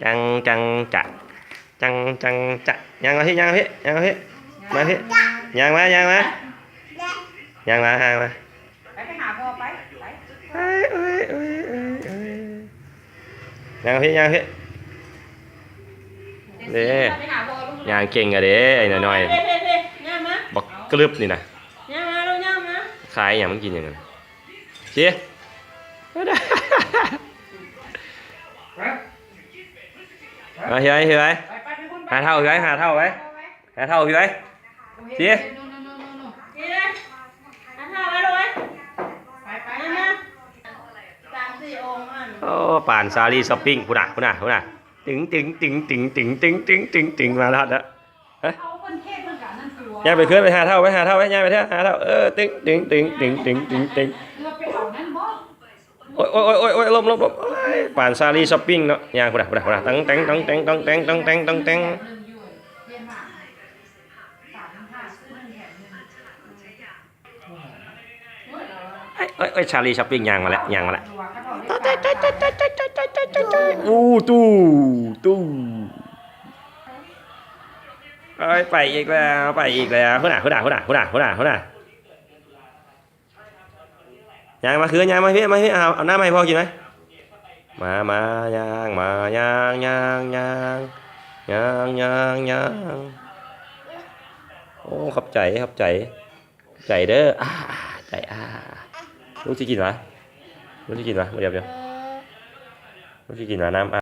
ຈັງຈັງຈະ ຈັງຈັງຈະ ຍ່າງມາພີ້ ຍ່າງມາພີ້ ຍ່າງມາພີ້ ມາພີ້ ຍ່າງມາ ຍ່າງມາ ຍ່າງມາ ຍ່າງມາ ໄປ ໄປຫາພໍ່ ໄປ ໄປ ເອີຍ ເອີຍ ເອີຍ ເອີຍ ເອີຍ ຍ່າງມາພີ້ ຍ່າງມາພີ້ ເດ້ ໄປຫາພໍ່ລູກ ຍ່າງເກັ່ງກະເດ້ ໄອ້ນ້ອຍໆ ເພ ເພ ເພ ຍ່າງມາ ບັກກຶບນີ້ນະ ຍ່າງມາລູກ ຍ່າງມາ ຂາຍຫຍັງ ມັນກິນຫຍັງຫັ້ນ ຊີ້ ມາ ເຮີ້ຍ ເຮີ້ຍ ໄປ ໄປ ໄປພຸ້ນ ໄປ ຫາເຖົ້າ ເຮີ້ຍ ຫາເຖົ້າໄປ ຫາເຖົ້າ ເຮີ້ຍ ຊີ້ ນີ້ນະ ຫາເຖົ້າໄປລູກເອີຍ ໄປ ໄປ ມາ ມາ ສາມສີ່ອົງຫັ້ນ ໂອ້ ປານສາລີຊັອບປິງ ພຸ້ນນະ ພຸ້ນນະ ພຸ້ນນະ ຕຶງ ຕຶງ ຕຶງ ຕຶງ ຕຶງ ຕຶງ ຕຶງ ຕຶງ ມາແລ້ວ ເອີ ເອົາເພິ່ນເທດເພິ່ນກະນັ້ນຕົວະ ຍ່າງໄປຄືນ ໄປຫາເຖົ້າ ໄປຫາເຖົ້າ ໄປ ຍ່າງໄປເທີ ຫາເຖົ້າ ເອີ ຕຶງ ຕຶງ ຕຶງ ຕຶງ ຕຶງ ຕຶງ ຕຶງ ຕຶງ ໂອ້ຍ ໂອ້ຍ ໂອ້ຍ ໂອ້ຍ ໂອ້ຍ ລົ້ມ ລົ້ມ ໂອ້ຍ ປານສາລີຊັອບປິງເນາະ ຍ່າງພຸ້ນນະ ພຸ້ນນະ ພຸ້ນນະ ຕັງແຕັງ ຕັງແຕັງ ຕັງແຕັງ ຕັງແຕັງ ຕັງແຕັງ ເອີຍ ເອີຍ ເອີຍ ຊາລີຊັອບປິງຍ່າງມາແລ້ວ ຍ່າງມາແລ້ວ ອູ້ ຕູ້ ຕູ້ ເອີຍ ໄປອີກແລ້ວ ໄປອີກແລ້ວ ພຸ້ນນະ ພຸ້ນນະ ພຸ້ນນະ ພຸ້ນນະ ພຸ້ນນະ ຍ່າງມາຄືນ ຍ່າງມາພີ້ ມາພີ້ ເອົາ ເອົານ້ຳໃຫ້ພໍ່ກິນໄໝ ມາ ມາ ຍ່າງ ມາ ຍ່າງ ຍ່າງ ຍ່າງ ຍ່າງ ຍ່າງ ຍ່າງ ໂອ້ ຂອບໃຈ ຂອບໃຈ ໃຈເດີ ອາ ໃຈ ອາ ລູກຊິກິນຫວາ ລູກຊິກິນຫວາ ດຽວ ດຽວ ລູກຊິກິນຫວາ ນ້ຳ